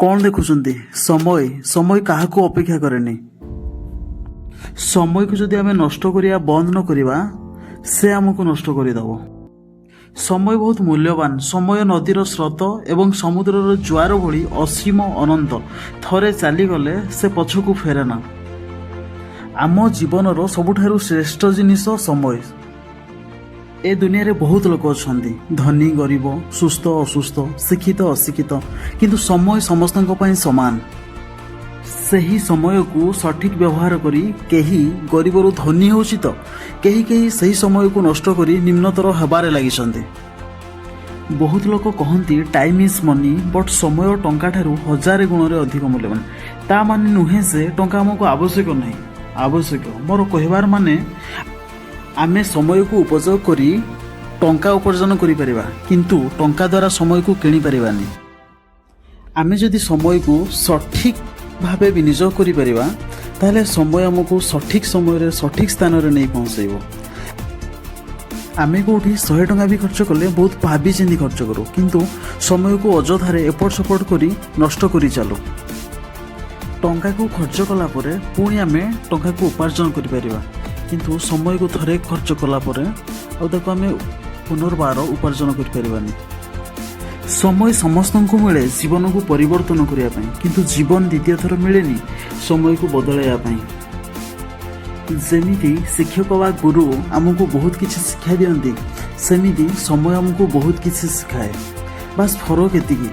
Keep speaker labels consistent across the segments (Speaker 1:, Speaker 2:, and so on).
Speaker 1: କ'ଣ ଦେଖୁଛନ୍ତି? ସମୟ, ସମୟ କାହାକୁ ଅପେକ୍ଷା କରେନି। ସମୟକୁ ଯଦି ଆମେ ନଷ୍ଟ କରିବା ବନ୍ଦ ନ କରିବା, ସେ ଆମକୁ ନଷ୍ଟ କରିଦେବ। ସମୟ ବହୁତ ମୂଲ୍ୟବାନ। ସମୟ ନଦୀର ସ୍ରୋତ ଏବଂ ସମୁଦ୍ରର ଜୁଆର ଭଳି ଅସୀମ, ଅନନ୍ତ। ଥରେ ଚାଲିଗଲେ ସେ ପଛକୁ ଫେରେ ନା। ଆମ ଜୀବନର ସବୁଠାରୁ ଶ୍ରେଷ୍ଠ ଜିନିଷ ସମୟ। ଏ ଦୁନିଆରେ ବହୁତ ଲୋକ ଅଛନ୍ତି, ଧନୀ, ଗରିବ, ସୁସ୍ଥ, ଅସୁସ୍ଥ, ଶିକ୍ଷିତ, ଅଶିକ୍ଷିତ, କିନ୍ତୁ ସମୟ ସମସ୍ତଙ୍କ ପାଇଁ ସମାନ। ସେହି ସମୟକୁ ସଠିକ୍ ବ୍ୟବହାର କରି କେହି ଗରିବରୁ ଧନୀ ହେଉଛି ତ କେହି କେହି ସେହି ସମୟକୁ ନଷ୍ଟ କରି ନିମ୍ନତର ହେବାରେ ଲାଗିଛନ୍ତି। ବହୁତ ଲୋକ କହନ୍ତି, "Time is money," but ସମୟ ଟଙ୍କାଠାରୁ ହଜାରେ ଗୁଣରେ ଅଧିକ ମୂଲ୍ୟବାନ। ତା ମାନେ ନୁହେଁ ଯେ ଟଙ୍କା ଆମକୁ ଆବଶ୍ୟକ ନାହିଁ, ଆବଶ୍ୟକ। ମୋର କହିବାର ମାନେ, ଆମେ ସମୟକୁ ଉପଯୋଗ କରି ଟଙ୍କା ଉପାର୍ଜନ କରିପାରିବା, କିନ୍ତୁ ଟଙ୍କା ଦ୍ୱାରା ସମୟକୁ କିଣିପାରିବାନି। ଆମେ ଯଦି ସମୟକୁ ସଠିକ୍ ଭାବେ ବିନିଯୋଗ କରିପାରିବା, ତାହେଲେ ସମୟ ଆମକୁ ସଠିକ୍ ସମୟରେ ସଠିକ୍ ସ୍ଥାନରେ ନେଇ ପହଞ୍ଚାଇବ। ଆମେ କେଉଁଠି 100 ଟଙ୍କା ବି ଖର୍ଚ୍ଚ କଲେ ବହୁତ ଭାବି ଚିନ୍ତି ଖର୍ଚ୍ଚ କରୁ, କିନ୍ତୁ ସମୟକୁ ଅଯଥାରେ ଏପଟ ସେପଟ କରି ନଷ୍ଟ କରି ଚାଲୁ। ଟଙ୍କାକୁ ଖର୍ଚ୍ଚ କଲା ପରେ ପୁଣି ଆମେ ଟଙ୍କାକୁ ଉପାର୍ଜନ କରିପାରିବା, କିନ୍ତୁ ସମୟକୁ ଥରେ ଖର୍ଚ୍ଚ କଲା ପରେ ଆଉ ତାକୁ ଆମେ ପୁନର୍ବାର ଉପାର୍ଜନ କରିପାରିବାନି। ସମୟ ସମସ୍ତଙ୍କୁ ମିଳେ ଜୀବନକୁ ପରିବର୍ତ୍ତନ କରିବା ପାଇଁ, କିନ୍ତୁ ଜୀବନ ଦ୍ୱିତୀୟ ଥର ମିଳେନି ସମୟକୁ ବଦଳାଇବା ପାଇଁ। ଯେମିତି ଶିକ୍ଷକ ବା ଗୁରୁ ଆମକୁ ବହୁତ କିଛି ଶିକ୍ଷା ଦିଅନ୍ତି, ସେମିତି ସମୟ ଆମକୁ ବହୁତ କିଛି ଶିଖାଏ। ବାସ୍ ଫରକ ଏତିକି,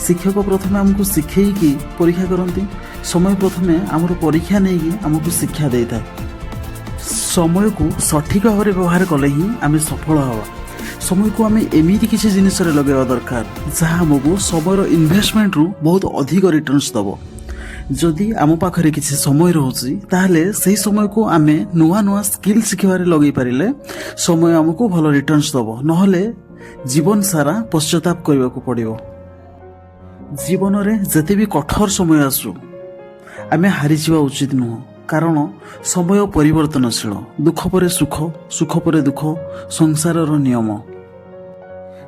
Speaker 1: ଶିକ୍ଷକ ପ୍ରଥମେ ଆମକୁ ଶିଖେଇକି ପରୀକ୍ଷା କରନ୍ତି, ସମୟ ପ୍ରଥମେ ଆମର ପରୀକ୍ଷା ନେଇକି ଆମକୁ ଶିକ୍ଷା ଦେଇଥାଏ। ସମୟକୁ ସଠିକ୍ ଭାବରେ ବ୍ୟବହାର କଲେ ହିଁ ଆମେ ସଫଳ ହେବା। ସମୟକୁ ଆମେ ଏମିତି କିଛି ଜିନିଷରେ ଲଗାଇବା ଦରକାର, ଯାହା ଆମକୁ ସମୟର ଇନଭେଷ୍ଟମେଣ୍ଟରୁ ବହୁତ ଅଧିକ ରିଟର୍ଣ୍ଣସ୍ ଦେବ। ଯଦି ଆମ ପାଖରେ କିଛି ସମୟ ରହୁଛି, ତାହେଲେ ସେହି ସମୟକୁ ଆମେ ନୂଆ ନୂଆ ସ୍କିଲ୍ ଶିଖିବାରେ ଲଗାଇ ପାରିଲେ ସମୟ ଆମକୁ ଭଲ ରିଟର୍ଣ୍ଣସ୍ ଦେବ, ନହେଲେ ଜୀବନ ସାରା ପଶ୍ଚାତାପ କରିବାକୁ ପଡ଼ିବ। ଜୀବନରେ ଯେତେ ବି କଠୋର ସମୟ ଆସୁ, ଆମେ ହାରିଯିବା ଉଚିତ ନୁହଁ, କାରଣ ସମୟ ପରିବର୍ତ୍ତନଶୀଳ। ଦୁଃଖ ପରେ ସୁଖ, ସୁଖ ପରେ ଦୁଃଖ ସଂସାରର ନିୟମ।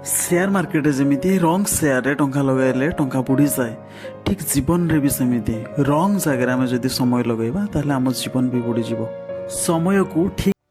Speaker 1: ସେୟାର ମାର୍କେଟରେ ଯେମିତି ରଙ୍ଗ ସେୟାରରେ ଟଙ୍କା ଲଗାଇଲେ ଟଙ୍କା ବୁଡ଼ିଯାଏ, ଠିକ୍ ଜୀବନରେ ବି ସେମିତି ରଙ୍ଗ ଜାଗାରେ ଆମେ ଯଦି ସମୟ ଲଗାଇବା, ତାହେଲେ ଆମ ଜୀବନ ବି ବୁଡ଼ିଯିବ। ସମୟକୁ ଠିକ୍